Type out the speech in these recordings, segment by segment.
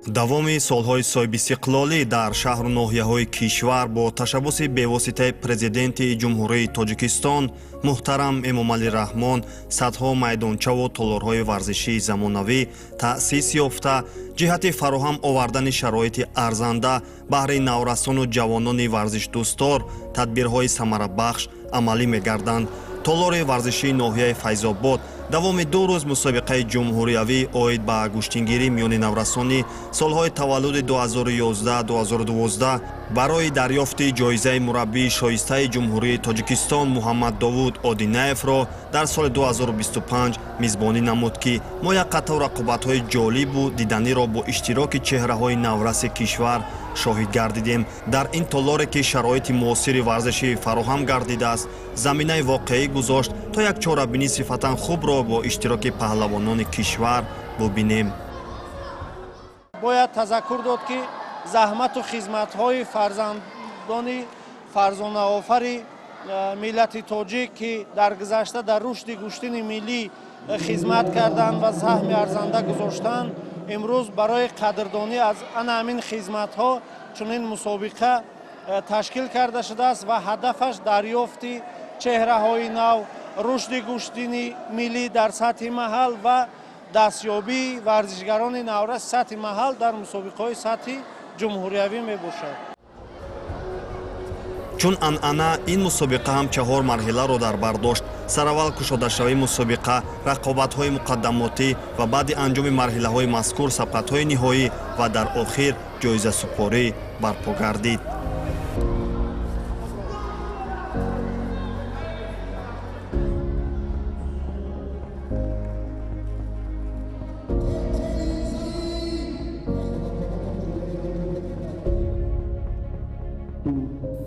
Давоми солҳои соҳибистиқлолӣ дар шаҳру ноҳияҳои кишвар бо ташаббуси бевоситаи Президенти Ҷумҳурии Тоҷикистон муҳтарам Эмомалӣ Раҳмон садҳо майдончаву толорҳои варзишии замонавӣ таъсис ёфта, ҷиҳати фароҳам овардани шароити арзанда баҳри наврасону ҷавонони варзишдӯстдор тадбирҳои самарабахш амалӣ мегарданд. Толори варзишии ноҳияи Файзобод давоми 2 рӯз мусобиқаи ҷумҳуриявӣ оид ба гӯштингирӣ миёни наврасони солҳои таваллуди 2011-2012 барои дарёфти ҷоизаи мураббии шоистаи Ҷумҳурии Тоҷикистон Муҳаммаддовуд Одинаевро дар соли 2025 мизбонӣ намуд, ки мо як қатор рақобатҳои ҷолибу диданиро бо иштироки чеҳраҳои навраси кишвар шоҳид гардидем. Дар ин толоре, ки шароити муосири варзишӣ фароҳам гардидааст, заминаи воқеӣ гузошт, то як чорабинӣ сифатан хубро бо иштироки паҳлавонони кишвар бубинем. Бояд тазаккур дод, ки заҳмату хизматҳои фарзандони фарзонаофари миллати тоҷик, ки дар гузашта дар рушди гӯштини миллӣ хизмат карданд ва саҳми арзанда гузоштанд, имрӯз барои қадрдонӣ аз ана ҳамин хизматҳо чунин мусобиқа ташкил карда шудааст ва ҳадафаш дарёфти чеҳраҳои нав, рушди гӯштини миллӣ дар сатҳи маҳал ва дастёбии варзишгарони навраси сатҳи маҳал дар мусобиқаҳои сатҳи ҷумҳуриявӣ мебошад. Чун анъана, ин мусобиқа ҳам чаҳор марҳиларо дар бар дошт: сараввал кушодашавии мусобиқа, рақобатҳои муқаддамотӣ ва баъди анҷоми марҳилаҳои мазкур сабқатҳои ниҳоӣ ва дар охир ҷоизасупорӣ барпо гардид.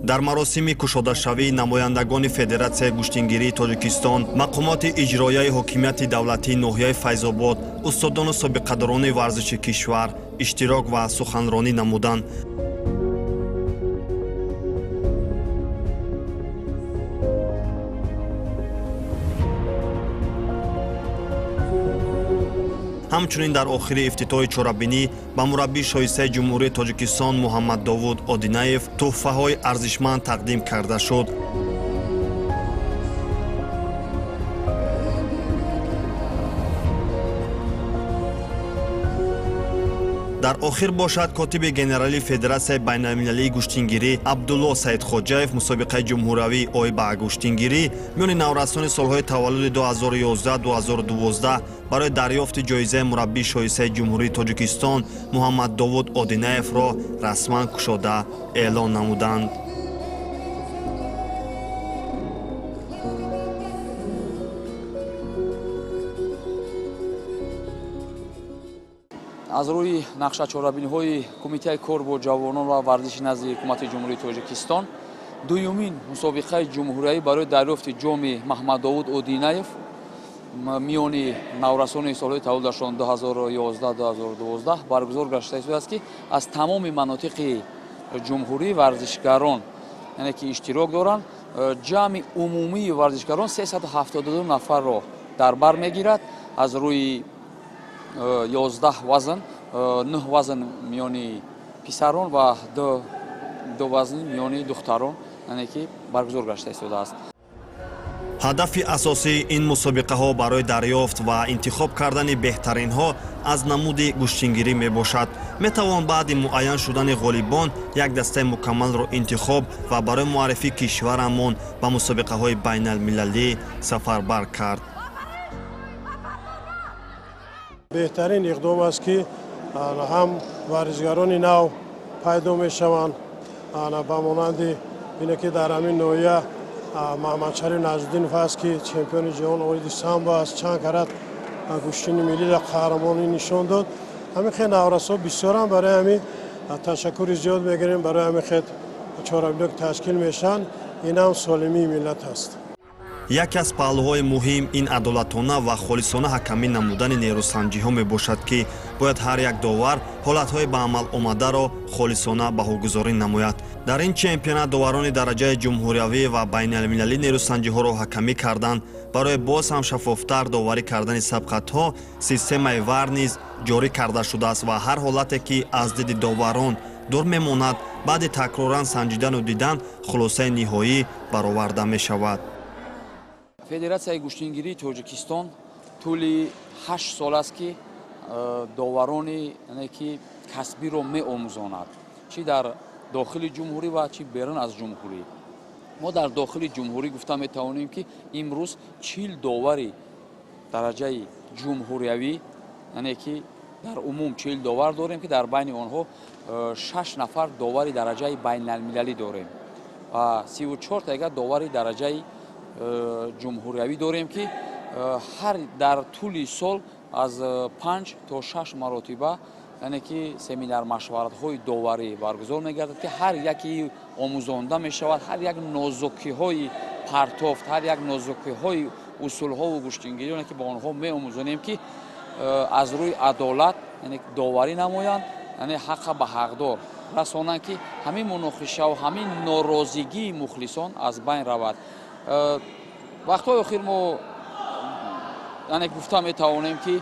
Дар маросими кушодашавии намояндагони Федератсияи гӯштингирии Тоҷикистон, мақомоти иҷроияи ҳокимияти давлатии ноҳияи Файзобод, устодону собиқадорони варзиши кишвар иштирок ва суханронӣ намуданд. Ҳамчунин дар охири ифтитоҳи чорабинӣ ба мураббии шоистаи Ҷумҳурии Тоҷикистон Муҳаммаддовуд Одинаев тӯҳфаҳои арзишманд тақдим карда шуд. Дар охир бошад, котиби генералии Федератсияи байналмилалии гӯштингирӣ Абдулло Саидхоҷаев мусобиқаи ҷумҳуриявӣ оид ба гӯштингирӣ миёни наврасони солҳои таваллуди 2011-2012 барои дарёфти ҷоизаи мураббии шоистаи Ҷумҳурии Тоҷикистон Муҳаммаддовуд Одинаевро расман кушода эълон намуданд. Аз рӯи нақшачорабиниҳои Кумитаи кор бо ҷавонон ва варзиши назди Ҳукумати Ҷумҳурии Тоҷикистон дуюмин мусобиқаи ҷумҳуриявӣ барои дарёфти ҷоми Маҳмаддовуд Одинаев миёни наврасони солҳои таваллудашон 2011-2012 баргузор гашта истодааст, ки аз тамоми манотиқи ҷумҳурӣ варзишгарон, яъне ки иштирок доранд. Ҷамъи умумии варзишгарон 372 нафарро дар бар мегирад. Аз рӯи 11 вазн, 9 вазн миёни писарон ва 2 вазн миёни духтарон, яъне ки баргузор гашта истодааст. Ҳадафи асосии ин мусобиқаҳо барои дарёфт ва интихоб кардани беҳтаринҳо аз намуди гӯштингирӣ мебошад. Метавон баъди муайян шудани ғолибон як дастаи мукаммалро интихоб ва барои муаррифии кишварамон ба мусобиқаҳои байналмилалӣ сафарбар кард. Беҳтарин иқдом аст, ки ҳам варзишгарони нав пайдо мешаванд, ба монанди ине ки дар ҳамин ноҳия Маҳмадшариф Наҷмуддинов аст, ки чемпиони ҷаҳон оиди самбо аст, чанд карат гӯштини миллиро қаҳрамонӣ нишон дод. Ҳамин хел наврасҳо бисёранд. Барои ҳамин ташаккури зиёд мегирем барои ҳамин хел чорабиниҳо, ки ташкил мешаванд. Ин ҳам солимии миллат аст. Яке аз паҳлӯҳои муҳим ин адолатона ва холисона ҳакамӣ намудани нерӯсанҷиҳо мебошад, ки бояд ҳар як довар ҳолатҳои ба амал омадаро холисона баҳогузорӣ намояд. Дар ин чемпионат доварони дараҷаи ҷумҳуриявӣ ва байналмилалӣ нерӯсанҷиҳоро ҳакамӣ карданд. Барои боз ҳам шаффофтар доварӣ кардани сабқатҳо системаи ВАР низ ҷорӣ карда шудааст ва ҳар ҳолате ки аз диди доварон дур мемонад, баъди такроран санҷидану дидан хулосаи ниҳоӣ бароварда мешавад. Федератсияи гӯштингирии Тоҷикистон тӯли 8 сол аст, ки доварони ки касбиро меомӯзонад, чӣ дар дохили ҷумҳурӣ ва чӣ берун аз ҷумҳурӣ. Мо дар дохили ҷумҳурӣ гуфта метавонем, ки имрӯз 40 довари дараҷаи ҷумҳуриявӣ, яъне ки дар умум 40 довар дорем, ки дар байни онҳо шаш нафар довари дараҷаи байналмилалӣ дорем ва 34 тайга довари дараҷаи ҷумҳуриявӣ дорем, ки ҳар дар тӯли сол аз 5 то 6 маротиба, яъне ки семинар машваратҳои доварӣ баргузор мегардад, ки ҳар яке омӯзонда мешавад, ҳар як нозукиҳои партофт, ҳар як нозукиҳои усулҳову гӯштингириёне ки ба онҳо меомӯзонем, ки аз рӯи адолат яъне доварӣ намоянд, яъне ҳаққа ба ҳақдор расонанд, ки ҳамин муноқишаву ҳамин норозигии мухлисон аз байн равад. Вақтҳои охир мо яъне гуфта метавонем, ки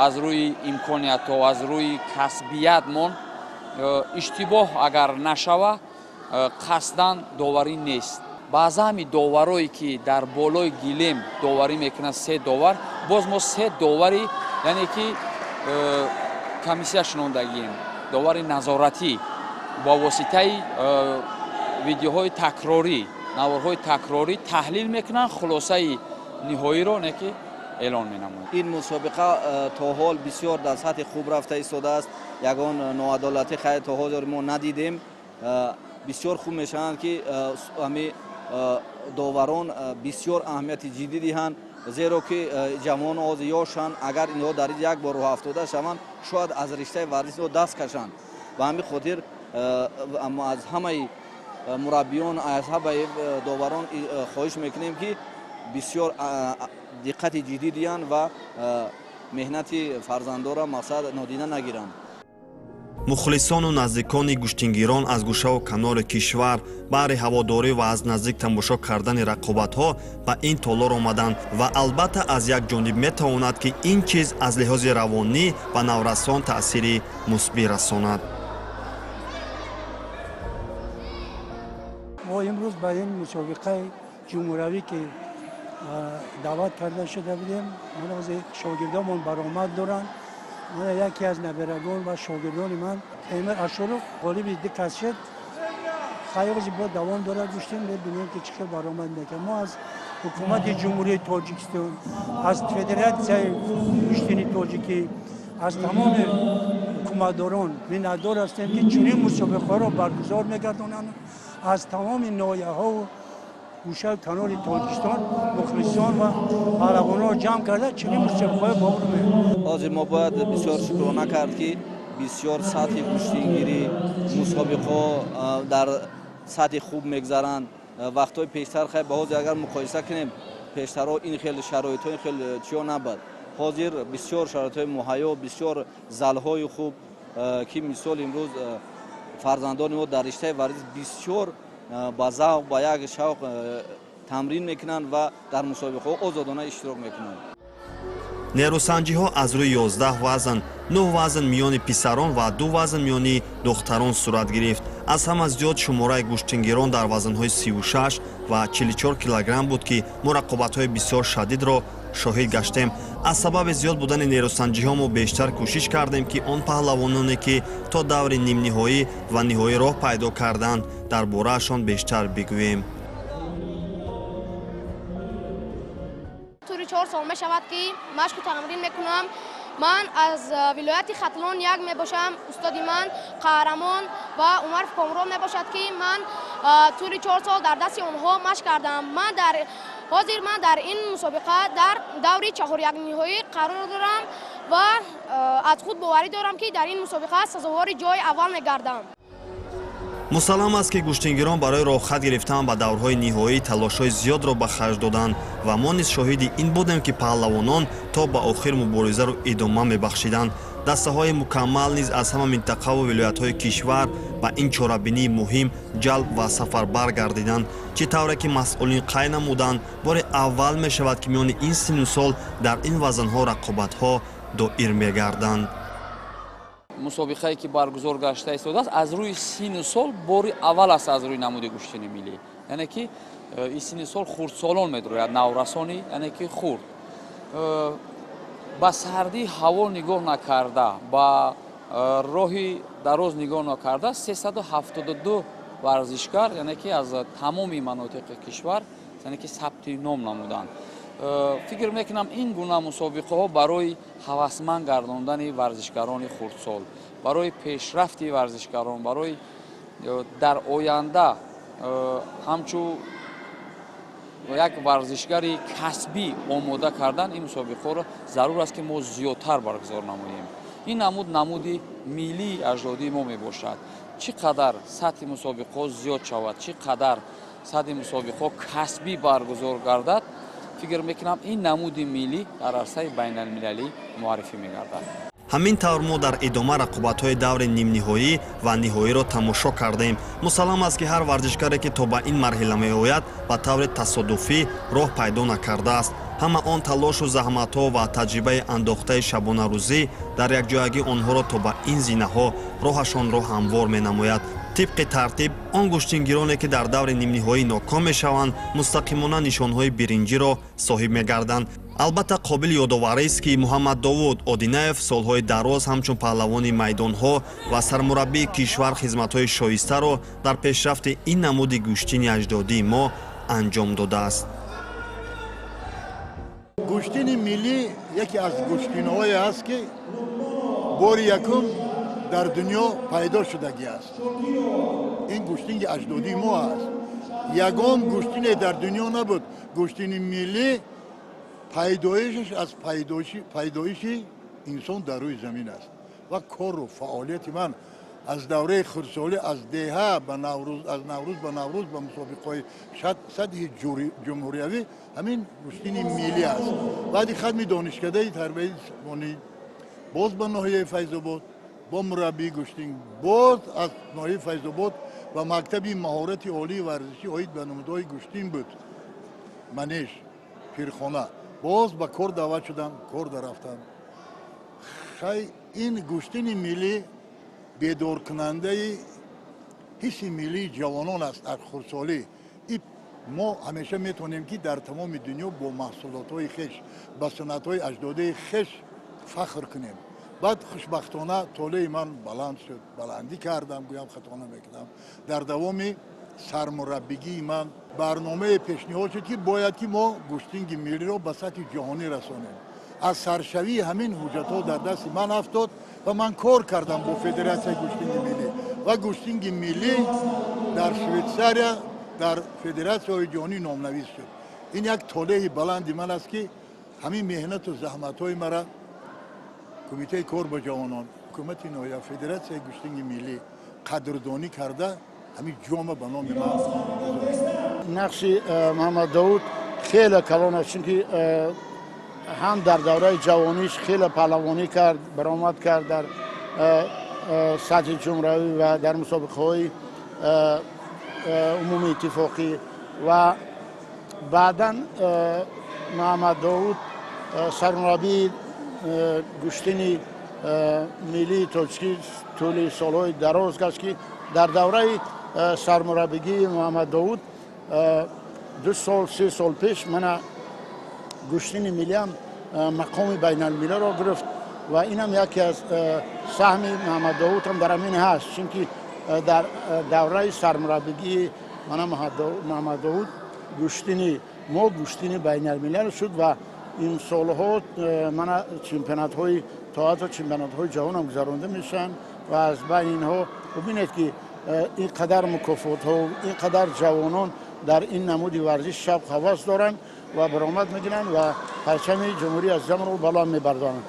аз рӯи имкониятҳо, аз рӯи касбиятмон иштибоҳ агар нашава, қасдан доварӣ нест. Баъзаҳами доварое ки дар болои гилем доварӣ мекунанд, се довар, боз мо се довари, яъне ки комиссия шинондагием, довари назоратӣ бо воситаи видеоҳои такрорӣ, наворҳои такрорӣ таҳлил мекунанд, хулосаи ниҳоиро не ки эълон менамояд. Ин мусобиқа то ҳол бисёр дар сатҳи хуб рафта истодааст. Ягон ноадолатӣ хайр то ҳозир мо надидем. Бисёр хуб мешаванд, ки ҳами доварон бисёр аҳамияти ҷиддӣ диҳанд, зеро ки ҷавонон ҳозир ёшанд. Агар инҳо дар як бор роҳафтода шаванд, шояд аз риштаи варзиш даст кашанд. Ба ҳамин хотир аз ҳамаи мураббиён, аз ҳамаи доварон хоҳиш мекунем, ки бисёр диққати ҷиддӣ диҳанд ва меҳнати фарзандонро мақсад нодида нагиранд. Мухлисону наздикони гӯштингирон аз гӯшаву канори кишвар баҳри ҳаводорӣ ва аз наздик тамошо кардани рақобатҳо ба ин толор омаданд ва албатта аз як ҷониб метавонад, ки ин чиз аз лиҳози равонӣ ба наврасон таъсири мусбӣ расонад. Мо имрӯз ба ин мусобиқаи ҷумҳуравӣ ки даъват карда шуда будем, ман ҳозир шогирдомон баромад доранд. Мана яке аз набирагон ва шогирдони ман Темир Ашуров ғолиби ду кас шуд. Хайози бо давом дорад гӯштин, мебинем, ки чӣ хел баромад мекунад. Мо аз ҳукумати Ҷумҳурии Тоҷикистон, аз Федератсияи гӯштини тоҷикӣ, аз тамоми ҳукуматдорон миннатдор ҳастем, ки чунин мусобиқаҳоро баргузор мегардонанд. Аз тамоми ноҳияҳову гӯшаю канори Тоҷикистон мухлисон ва паҳлавононро ҷамъ карда, чунин мусобиқаҳои бо Ҳозир мо бояд бисёр шукрона кард, ки бисёр сатҳи гӯштингирӣ, мусобиқаҳо дар сатҳи хуб мегзаранд. Вақтҳои пештар хай ба ҳозир агар муқоиса кунем, пештарҳо ин хел шароитҳо, ин хел чиё набуд. Ҳозир бисёр шароитҳои муҳайё, бисёр залҳои хуб, ки мисол имрӯз фарзандони мо дар риштаи варзиш бисёр ба завқ, ба як шавқ тамрин мекунанд ва дар мусобиқаҳо озодона иштирок мекунанд. Нерӯсанҷиҳо аз рӯи 11 вазн, нӯҳ вазн миёни писарон ва ду вазн миёни духтарон сурат гирифт. Аз ҳама зиёд шумораи гӯштингирон дар вазнҳои 36 ва 44 килограмм буд, ки мо рақобатҳои бисёр шадидро шоҳид гаштем. Аз сабаби зиёд будани нерӯсанҷиҳо мо бештар кӯшиш кардем, ки он паҳлавононе ки то даври нимниҳоӣ ва ниҳоӣ роҳ пайдо карданд, дар бораашон бештар бигӯем. Тӯли 4 сол мешавад, ки машқу тамрин мекунам. Ман аз вилояти Хатлон як мебошам. Устоди ман Қаҳрамон ва Умаров Комрон мебошад, ки ман тӯли 4 сол дар дасти онҳо машқ кардам. Ман дар ҳозир ман дар ин мусобиқа дар даври чаҳорякниҳоӣ қарор дорам ва аз худ боварӣ дорам, ки дар ин мусобиқа сазовори ҷои аввал мегардам. Мусаллам аст, ки гӯштингирон барои роҳхат гирифтан ба даврҳои ниҳоӣ талошҳои зиёдро ба харҷ доданд ва мо низ шоҳиди ин будем, ки паҳлавонон то ба охир муборизаро идома мебахшиданд. Дастаҳои мукаммал низ аз ҳама минтақаву вилоятҳои кишвар ба ин чорабинии муҳим ҷалб ва сафарбар гардиданд. Чӣ тавре ки масъулин қайд намуданд, бори аввал мешавад, ки миёни ин синну сол дар ин вазнҳо рақобатҳо доир мегарданд. Мусобиқае ки баргузор гашта истодааст, аз рӯи синну сол бори аввал аст. Аз рӯи намуди гӯштини миллӣ, яъне ки ин синни сол хурдсолон медрояд, наврасони, яъне ки хурд, ба сардии ҳаво нигоҳ накарда, ба роҳи дароз нигоҳ накарда, 372 варзишгар, яъне ки аз тамоми манотиқи кишвар, яъне ки сабти ном намуданд. Фикр мекунам, ин гуна мусобиқаҳо барои ҳавасманд гардондани варзишгарони хурдсол, барои пешрафти варзишгарон, барои дар оянда ҳамчун як варзишгари касбӣ омода кардан ин мусобиқаҳоро зарур аст, ки мо зиёдтар баргузор намоем. Ин намуд намуди миллии аҷдодии мо мебошад. Чӣ қадар сатҳи мусобиқаҳо зиёд шавад, чӣ қадар сатҳи мусобиқаҳо касбӣ баргузор гардад, фикр мекунам, ин намуди миллӣ дар арсаи байналмилалӣ муаррифӣ мегардад. Ҳамин тавр мо дар идома рақобатҳои даври нимниҳоӣ ва ниҳоиро тамошо кардем. Мусаллам аст, ки ҳар варзишгаре, ки то ба ин марҳила меояд, ба таври тасодуфӣ роҳ пайдо накардааст. Ҳама он талошу заҳматҳо ва таҷрибаи андохтаи шабонарӯзӣ дар якҷоягӣ онҳоро то ба ин зинаҳо роҳашонро ҳамвор менамояд. Тибқи тартиб, он гӯштингироне, ки дар даври нимниҳоӣ ноком мешаванд, мустақимона нишонҳои биринҷиро соҳиб мегарданд. Албатта, қобили ёдоварист, ки Муҳаммаддовуд Одинаев солҳои дароз ҳамчун паҳлавони майдонҳо ва сармураббии кишвар хизматҳои шоистаро дар пешрафти ин намуди гӯштини аҷдодии мо анҷом додааст. Гӯштини миллӣ яке аз гӯштинҳое аст, ки бори якум дар дунё пайдо шудагӣ аст. Ин гӯштини аҷдодии мо аст. Ягон гӯштине дар дунё набуд. Гӯштини миллӣ пайдоишаш аз пайдоиши инсон дар рӯи замин аст. Ва кору фаъолияти ман аз давраи хурдсолӣ, аз деҳа ба Наврӯз, аз Наврӯз ба Наврӯз, ба мусобиқаҳои сатҳи ҷумҳуриявӣ ҳамин гӯштини миллӣ аст. Баъди хатми донишкадаи тарбияи ҷисмонӣ боз ба ноҳияи Файзобод бо мураббии гӯштин, боз аз ноҳияи Файзобод ба мактаби маҳорати олии варзишӣ оид ба намудҳои гӯштин буд, манеж Пирхона, боз ба кор даъват шудам, кор дарафтам. Хай, ин гӯштини миллӣ бедоркунандаи ҳисси миллии ҷавонон аст аз хурдсолӣ. Мо ҳамеша метавонем, ки дар тамоми дунё бо маҳсулотҳои хеш, ба санъатҳои аҷдодии хеш фахр кунем. Баъд хушбахтона толеи ман баланд шуд, баландӣ кардам, гӯям хато намекунам. Дар давоми сармураббигии ман барномае пешниҳод шуд, ки бояд ки мо гӯштинги миллиро ба сатҳи ҷаҳонӣ расонем. Аз саршавии ҳамин ҳуҷҷатҳо дар дасти ман афтод ва ман кор кардам бо федератсияи гӯштинги миллӣ ва гӯштинги миллӣ дар Швейтсария дар федератсияҳои ҷаҳонӣ номнавис шуд. Ин як толеи баланди ман аст, ки ҳамин меҳнату заҳматҳои мара Кумитаи кор бо ҷавонон, ҳукумати ноҳия, федератсияи гӯштинги миллӣ қадрдонӣ карда, ҳамин ҷома ба номи ман. Нақши Муҳаммаддовуд хеле калон аст, чунки ҳам дар давраи ҷавониш хеле паҳлавонӣ кард, баромад кард дар сатҳи ҷумҳуравӣ ва дар мусобиқаҳои умумии иттифоқӣ. Ва баъдан Муҳаммаддовуд сармураббии гӯштини миллии тоҷикӣ тӯли солҳои дароз гашт, ки дар давраи сармураббигии Муҳаммаддовуд 2 сол, 3 сол пеш мана гӯштини миллиам мақоми байналмилалро гирифт. Ва инам яке аз саҳми Муҳаммаддовуд ҳам дар ҳамин ҳаст, чунки дар давраи сармураббигии мана Муҳаммаддовуд гӯштини мо гӯштини байналмилал шуд. Ва ин солҳо мана чемпионатҳои, то ҳатто чемпионатҳои ҷаҳонам гузаронда мешаванд. Ва аз байни инҳо бубинед, ки ин қадар мукофотҳо, ин қадар ҷавонон дар ин намуди варзиш шавқ ҳавас доранд ва баромад мекунанд ва парчами ҷумҳурии азизамонро баланд мебардоранд.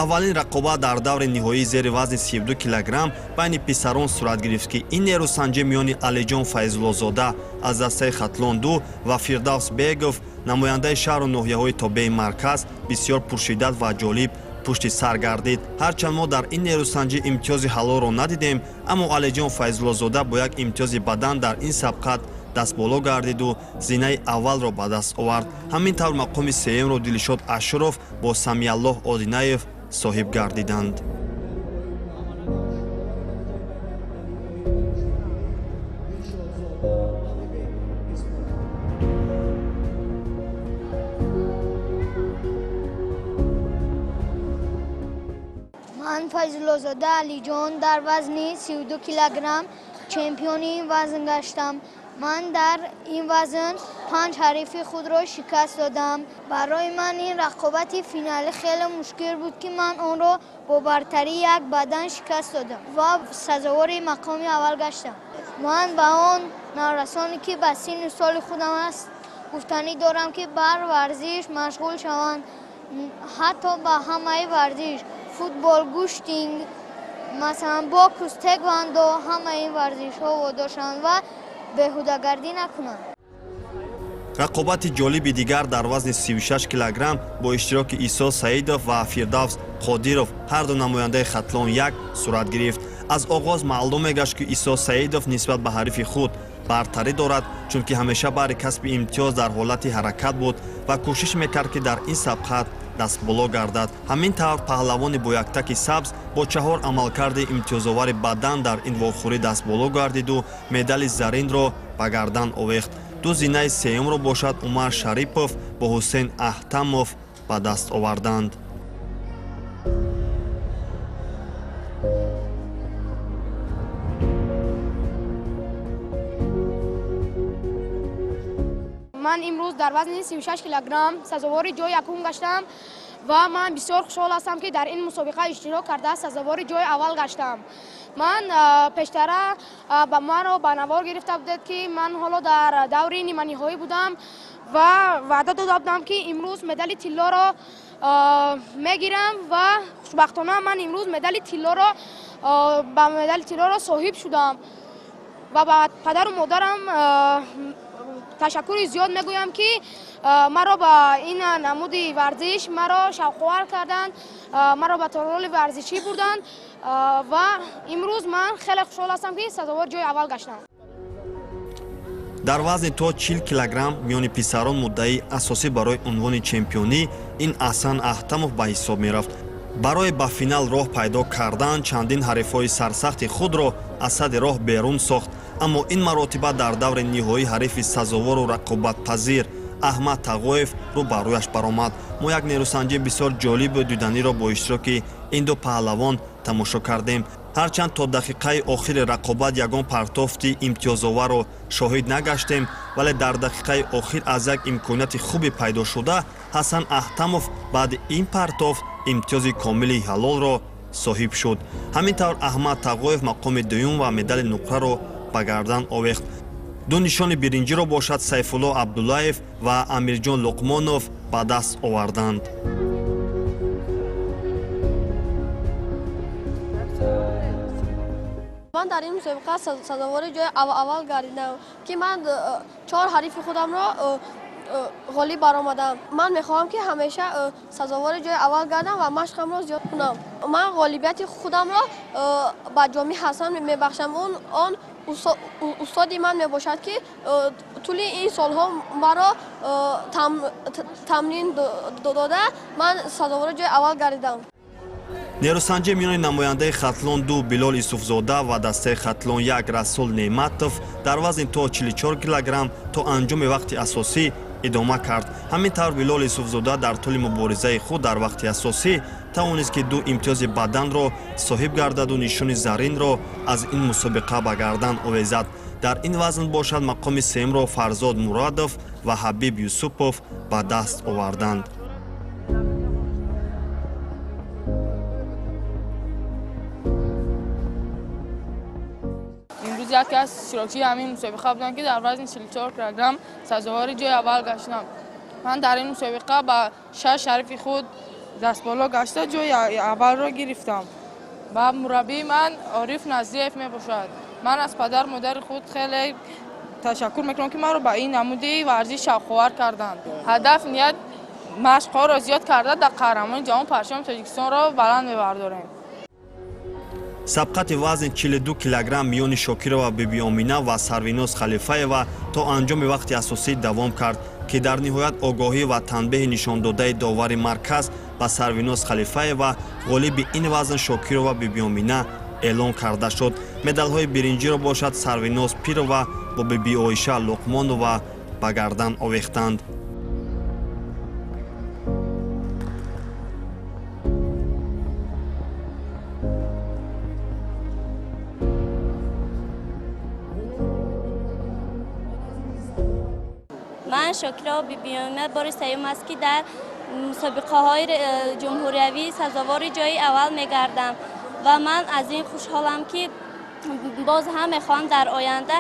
Аввалин рақобат дар даври ниҳоии зери вазни 32 килограмм байни писарон сурат гирифт, ки ин нерӯсанҷӣ миёни Алиҷон Файзуллозода аз дастаи Хатлон 2 ва Фирдавс Бегов, намояндаи шаҳру ноҳияҳои тобеи марказ, бисёр пуршиддат ва ҷолиб пушти сар гардид. Ҳарчанд мо дар ин нерӯсанҷӣ имтиёзи ҳалолро надидем, аммо Алиҷон Файзуллозода бо як имтиёзи бадан дар ин сабқат дастболо гардиду зинаи аввалро ба даст овард. Ҳамин тавр мақоми сеюмро Дилшод Ашуров бо Самиаллоҳ Одинаев соҳиб гардиданд. Ман Файзуллозода Алиҷон дар вазни 32 килограмм чемпиони ин вазн гаштам. Ман дар ин вазн 5 ҳарифи худро шикаст додам. Барои ман ин рақобати финалӣ хеле мушкил буд, ки ман онро бо бартарии як бадан шикаст додам ва сазовори мақоми аввал гаштам. Ман ба он наврасоне, ки ба синну соли худам аст, гуфтанӣ дорам, ки бар варзиш машғул шаванд, ҳатто ба ҳамаи варзиш: футбол, гӯштинг, масалан бокс, теквандо, ҳамаи ин варзишҳо водор шаванд ва беҳудагардӣ накунанд. Рақобати ҷолиби дигар дар вазни 36 килограмм бо иштироки Исо Саидов ва Фирдавс Қодиров, ҳарду намояндаи Хатлон 1, сурат гирифт. Аз оғоз маълум мегашт, ки Исо Саидов нисбат ба ҳарифи худ бартарӣ дорад, чунки ҳамеша баҳри касби имтиёз дар ҳолати ҳаракат буд ва кӯшиш мекард, ки дар ин сабқат дастболо гардад. Ҳамин тавр паҳлавони бо яктаки сабз бо 4 амалкарди имтиёзовари бадан дар ин вохӯрӣ дастболо гардиду медали заринро ба гардан овехт. Ду зинаи сеюмро бошад Умар Шарипов бо Ҳусейн Аҳтамов ба даст оварданд. Ман имрӯз дар вазни 36 килограмм сазовори ҷои якум гаштам ва ман бисёр хушҳол ҳастам, ки дар ин мусобиқа иштирок карда сазовори ҷои аввал гаштам. Ман пештара ба маро ба навор гирифта будед, ки ман ҳоло дар даври ниманиҳоӣ будам ва ваъда дода будам, ки имрӯз медали тиллоро мегирам ва хушбахтона ман имрӯз медали тиллоро ба медали тиллоро соҳиб шудам ва ба падару модарам ташаккури зиёд мегӯям, ки маро ба ин намуди варзиш маро шавқовар карданд, маро ба толори варзишӣ бурданд ва имрӯз ман хеле хушҳол ҳастам, ки сазовори ҷои аввал гаштам. Дар вазни то 40 килограмм миёни писарон муддаи асосӣ барои унвони чемпионӣ ин Ҳасан Аҳтамов ба ҳисоб мерафт. Барои ба финал роҳ пайдо кардан чандин ҳарифҳои сарсахти худро аз сади роҳ берун сохт, аммо ин маротиба дар даври ниҳоӣ ҳарифи сазовору рақобатпазир Аҳмад Тағоев рӯ ба рӯяш баромад. Мо як нерӯсанҷии бисёр ҷолибу диданиро бо иштироки ин ду паҳлавон тамошо кардем. Ҳарчанд то дақиқаи охири рақобат ягон партофти имтиёзоварро шоҳид нагаштем, вале дар дақиқаи охир аз як имконияти хуби пайдо шуда Ҳасан Аҳтамов баъди ин партофт имтиёзи комили ҳалолро соҳиб шуд. Ҳамин тавр Аҳмад Тағоев мақоми дуюм ва медали нуқраро ба гардан овехт. Ду нишони биринҷиро бошад Сайфулло Абдуллаев ва Амирҷон Луқмонов ба даст оварданд. Ман дар ин мусобиқа сазовори ҷои аввал гардидам, ки ман 4 ҳарифи худамро ғолиб баромадам. Ман мехоҳам, ки ҳамеша сазовори ҷои аввал гардам ва машқамро зиёд кунам. Ман ғолибияти худамро ба Ҷомӣ Ҳасан мебахшам. Он устоди ман мебошад, ки тӯли ин солҳо маро тамрин дода, ман сазовори ҷои аввал гардидам. Нерӯсанҷӣ миёни намояндаи Хатлон 2 Билол Юсуфзода ва дастаи Хатлон 1 Расул Неъматов дар вазни то 44 килограмм то анҷоми вақти асосӣ идома кард. Ҳамин тавр Билол Юсуфзода дар тӯли муборизаи худ дар вақти асосӣ тавонист, ки ду имтиёзи баданро соҳиб гардаду нишони заринро аз ин мусобиқа ба гардан овезад. Дар ин вазн бошад мақоми сеюмро Фарзод Мурадов ва Ҳабиб Юсупов ба даст оварданд. Имрӯз яке аз иштирокчии ҳамин мусобиқа будам, ки дар вазни 44 килограмм сазовори ҷои аввал гаштам. Ман дар ин мусобиқа ба 6 ҳарифи худ Дастболо гашта ҷои аввалро гирифтам. Ва мураббии ман Ориф Назиев мебошад. Ман аз падару модари худ хеле ташаккур мекунам, ки маро ба ин намуди варзиш шавқовар карданд. Ҳадаф, ният, машқҳоро зиёд карда дар қаҳрамони ҷаҳон парчами Тоҷикистонро баланд мебардорем. Сабқати вазни 42 килограмм миёни Шокирова Бибиомина ва Сарвиноз Халифаева то анҷоми вақти асосӣ давом кард, ки дар ниҳоят огоҳӣ ва танбеҳи нишондодаи довари марказ ба Сарвиноз Халифаева ғолиби ин вазн Шокирова Бибиомина эълон карда шуд. Медалҳои биринҷиро бошад Сарвиноз Пирова бо Бибиоиша Луқмонова ба гардан овехтанд. Ман Шокирова Бибиомина бори сеюм аст, ки дар мусобиқаҳои ҷумҳуриявӣ сазовори ҷои аввал мегардам ва ман аз ин хушҳолам, ки боз ҳам мехоҳам дар оянда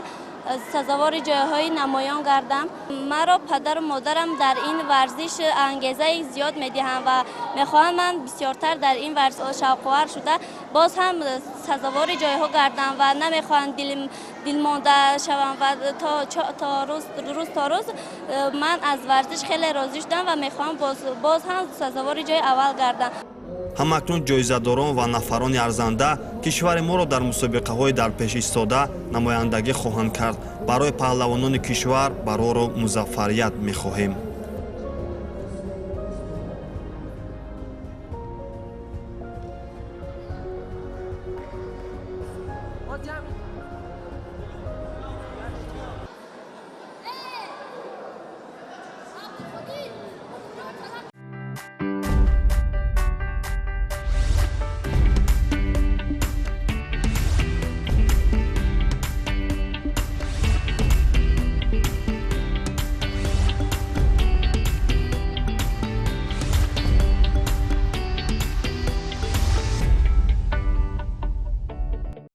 сазовори ҷойҳои намоён гардам. Маро падару модарам дар ин варзиш ангезаи зиёд медиҳанд ва мехоҳам ман бисёртар дар ин варзиш шавқовар шуда боз ҳам сазовори ҷойҳо гардам ва намехоҳам дилмонда шавам ва то рӯз то рӯз ман аз варзиш хеле розӣ шудам ва мехоҳам боз ҳам сазовори ҷои аввал гардам. Ҳамакнун ҷоизадорон ва нафарони арзанда кишвари моро дар мусобиқаҳои дар пеш истода намояндагӣ хоҳанд кард. Барои паҳлавонони кишвар барору музаффарият мехоҳем.